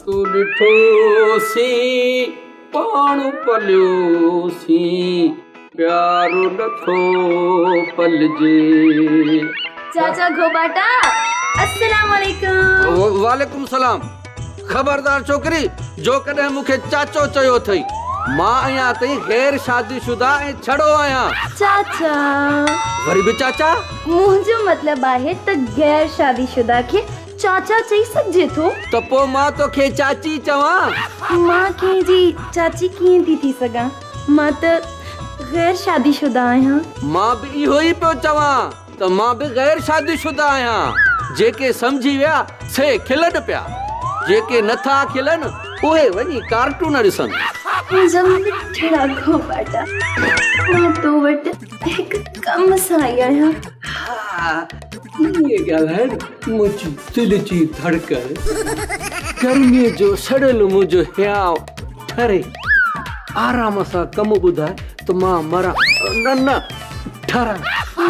تو ڏٺوسين پاڻ پليوسين پيار نٿو پلجي. چاچا گهوٻاٽا السلام عليڪم. وعليڪم السلام خبردار ڇوڪري جو ڪڏهن مون کي چاچو چيو اٿئي مان اڃا تائين غير شادي شده ۽ ڇڙو آهيان. چاچا. وري به چاچا؟ منهنجو مطلب آهي ته غير شادي شده کي چاچا چئي سگهجي ٿو. ته پوء مان توکي چاچي چوان؟ مان ڪنهن جي چاچي ڪيئن ٿي ٿي سگهان؟ مان ته غير شادي شده آهيان. مان به اهو ئي پيو چوان ته مان به غير شادي شده آهيان. جيڪي سمجهي ويا سي کلن پيا، جيڪي نه ٿا کلن اهي وڃي ڪارٽون ڏسن. منهنجا مٺڙا گهوٻاٽا، مان تو وٽ هڪ ڪم سان آئي آهيان. ها، ائين ڳالهائڻ منهنجي دل جي ڌڙڪڻ، گرميء جو سڙيل منهنجو هيانء ٺري. آرام سان ڪم ٻڌاء ته مان مران، نه نه ٺران.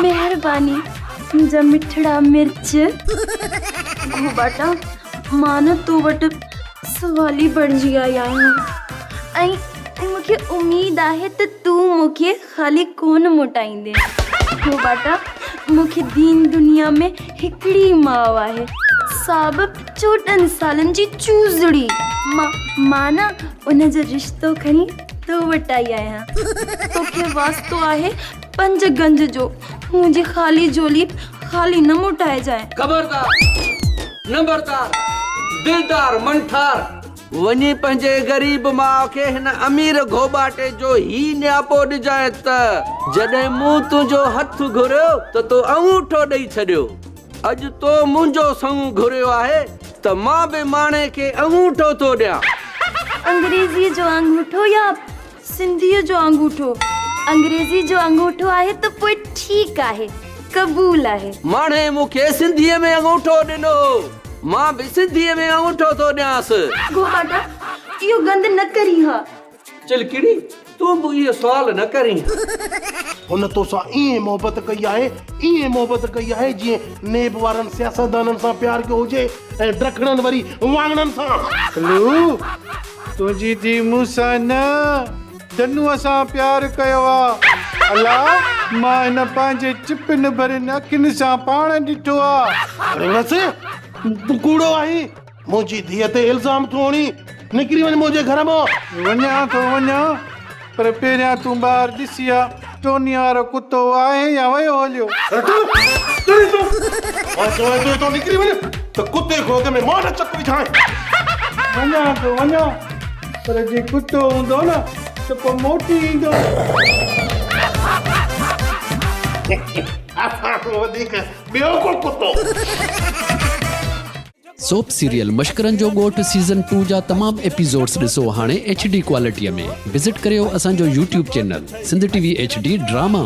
مهرباني منهنجا مٺڙا مرچ. گهوٻاٽا، مان نه تو وٽ سوالي بڻجي آئي آهيان ۽ مون کي اميد آهي ته تون مون کي خالي ڪونه موٽائيندين. گهوٻاٽا، مون کي دين دنيا ۾ هڪڙي ئي ماء آهي، سا به 14 سالن جي چوزڙي. مان، مان نه ان جو رشتو کڻي تو وٽ آئي آهيان. توکي واسطو آهي پنج گنج جو، منهنجي خالي جهولي خالي نه موٽائجانء. خبردار، نمبردار، دلدار، منٺار، وڃي پنهنجي غريب ماء کي هن امير گهوٻاٽي جو هي نياپو ڏجانء ته جڏهن مون تنهنجو هٿ گهريو ته تو آڱوٺو ڏئي ڇڏيو. اڄ تو منهنجو سڱ گهريو آهي ته مان به ماڻي کي آڱوٺو ٿو ڏيان. انگريزيء جو آڱوٺو يا سنڌيء جو آڱوٺو؟ انگريزيء جو آڱوٺو آهي ته پوء ٺيڪ آهي، قبول آهي. ماڻهي مون کي سنڌيء ۾ آڱوٺو ڏنو هو، مان به سنڌيء ۾ آڱوٺو ٿو ڏيانس. گهوٻاٽا، اهو گند نه ڪرين ها. چلڪڙي، تون به اهي سوال نه ڪرين. هن توسان ائين محبت ڪئي آهي، ائين محبت ڪئي آهي جيئن نيب وارن سياستدانن سان پيار ڪيو هجي ۽ ڊکڻن وري واڱڻن سان. ڪلو، تنهنجي ڌيء مون سان نه، ڌنوء سان پيار ڪيو آ. الا، مان هن پنهنجي چپن ڀرين اکين سان پاڻ ڏٺو آ. اڙي بس، تون ڪوڙو آهين. منهنجي ڌيء تي الزام ٿو هڻين، نڪري وڃ منهنجي گهر مان. وڃان ٿو وڃان، پر پهريان تون ٻاهر ڏسي آ، ٽونيء وارو ڪتو آهي يا ويو هليو. هٽ، تڙي تون. مان چوانء ٿو هتان نڪري وڃ ته ڪتي کان اڳ ۾ مان نه چڪ وجهانء. وڃان ٿو وڃان، پر جي ڪتو هوندو نه ته پوء موٽي ايندو. اسان کان وڌيڪ ٻيو ڪو ڪتو. سوپ سيريل مشڪرن جو ڳوٺ سيزن ٽو جا تمام ايپيسوڊس ڏسو هاڻي ايڇ ڊي ڪوالٽي ۾ وزٽ ڪريو اسان جو YouTube channel Sindh T V H D drama.